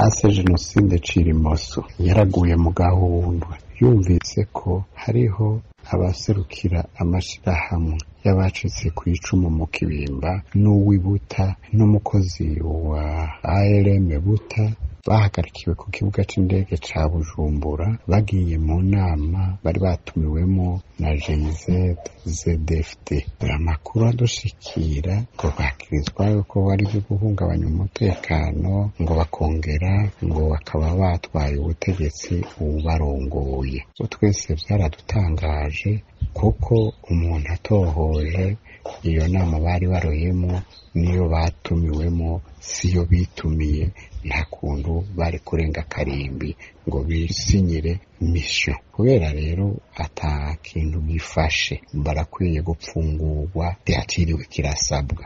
Ase Jenoside Cirimoso yaraguye mu gahundwe yumvise ko hariho abaserukira amashirahamwe y'abacitse ku icumu mu Kibimba n'uw'ibuta n'umukozi wa ARM Buta bahagarikiwe ku kibuga c'indege ca Bujumbura bagiye mu nama bari batumiwemo na GIZ ZFD. Amakuru adushikira ngo bakirizwa yuko bari guhungabanya umutekano, ngo bakongera ngo bakaba batwaye ubutegetsi uwubarongoye. Twese vyaradutangaje kuko umuntu atohoje iyo nama bari baroyemo niyo batumiwemo siyo bitumiye, nta kuntu bari kurenga karimbi ngo bisinyire mission. Kubera rero ata kintu gifashe, barakwiye gupfungurwa, ntihaciriwe kirasabwa.